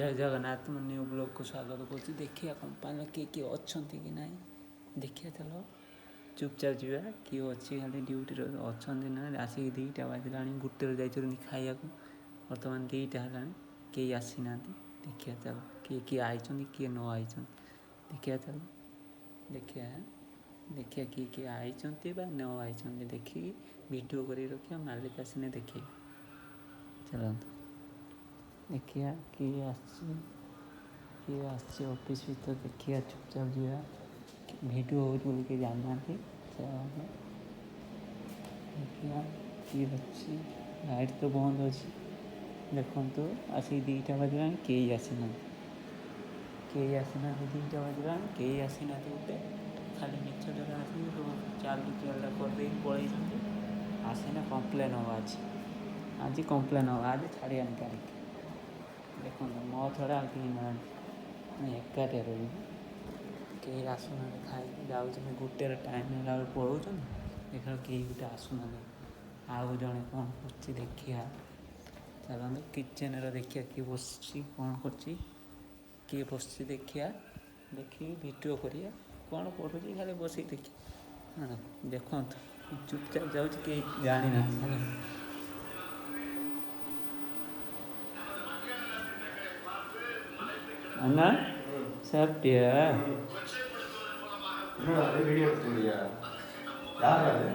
ଜୟ ଜଗନ୍ନାଥ। ମୁଁ ନ୍ୟୁ ବ୍ଲଗ୍କୁ ସ୍ୱାଗତ କରୁଛି। ଦେଖିବା କମ୍ପାନୀର କିଏ କିଏ ଅଛନ୍ତି କି ନାହିଁ, ଦେଖିବା। ଚାଲ ଚୁପଚାପ ଯିବା। କିଏ ଅଛି ଖାଲି ଡ୍ୟୁଟିରେ ଅଛନ୍ତି ନା? ଆସିକି 2ଟା ବାଜିଲାଣି। 1ଟାରେ ଯାଇଛନ୍ତି ଖାଇବାକୁ, ବର୍ତ୍ତମାନ 2ଟା ହେଲାଣି, କେହି ଆସିନାହାନ୍ତି। ଦେଖିବା ଚାଲ, କିଏ କିଏ ଆଇଛନ୍ତି, କିଏ ନ ଆଇଛନ୍ତି, ଦେଖିବା ଚାଲ। ଦେଖିବା, ଦେଖିବା କିଏ କିଏ ଆଇଛନ୍ତି ବା ନ ଆଇଛନ୍ତି। ଦେଖିକି ଭିଡ଼ିଓ କରିକି ରଖିବା, ମାଲିକ ଆସିଲେ ଦେଖିବେ। ଚାଲନ୍ତୁ ଦେଖିବା କିଏ ଆସିଛି, କିଏ ଆସିଛି ଅଫିସ୍ ଭିତରେ। ଦେଖିବା, ଚୁପଚାପ ଯିବା। ଭିଡ଼ିଓ ହେଉଛି ବୋଲି କେହି ଜାଣିନାହାନ୍ତି। ଚାଲନ୍ତୁ ଦେଖିବା କିଏ ଅଛି। ଲାଇଟ୍ ତ ବନ୍ଦ ଅଛି। ଦେଖନ୍ତୁ, ଆସିକି 2ଟା ବାଜିଲାଣି, କେହି ଆସିନାହାନ୍ତି, କେହି ଆସିନାହାନ୍ତି। 2ଟା ବାଜିଲାଣି, କେହି ଆସିନାହାନ୍ତି। ଗୋଟେ ଖାଲି ମିଛଟାରେ ଆସିକି ସବୁ ଚାଲୁ ଚାଲୁ କରିଦେଇକି ପଳେଇଛନ୍ତି। ଆସିନେ କମ୍ପ୍ଲେନ୍ ହେବ ଆଜି, ଆଜି କମ୍ପ୍ଲେନ୍ ହେବ। ଆଜି ଛାଡ଼ିବାନି କାଲିକି। ଦେଖନ୍ତୁ, ମୋ ଛଡ଼ା ଆଉ କେହି ନାହାନ୍ତି, ମୁଁ ଏକାଟିଆ ରହିବି। କେହି ଆସୁନାହାନ୍ତି, ଖାଇକି ଯାଉଛନ୍ତି। 1ଟାରେ ଟାଇମ୍ ହେଲା ବେଳକୁ ପଳଉଛନ୍ତି। ଦେଖିଲା କେହି ଗୋଟେ ଆସୁନାହାନ୍ତି। ଆଉ ଜଣେ କ'ଣ କରୁଛି ଦେଖିବା। ଚାଲନ୍ତୁ କିଚେନ୍ରେ ଦେଖିବା କିଏ ବସିଛି, କ'ଣ କରୁଛି, କିଏ ବସିଛି ଦେଖିବା। ଦେଖିକି ଭିଡ଼ିଓ କରିବା, କ'ଣ କରୁଛି ଖାଲି ବସିକି ଦେଖିବା। ହଁ, ଦେଖନ୍ତୁ, ଚୁପଚାପ ଯାଉଛି, କେହି ଜାଣିନାହାନ୍ତି ହେଲା। அண்ணா, சாப்பிட்டியா? என்னடா அது, வீடியோ எடுத்துக்கிறியா? யார் அது?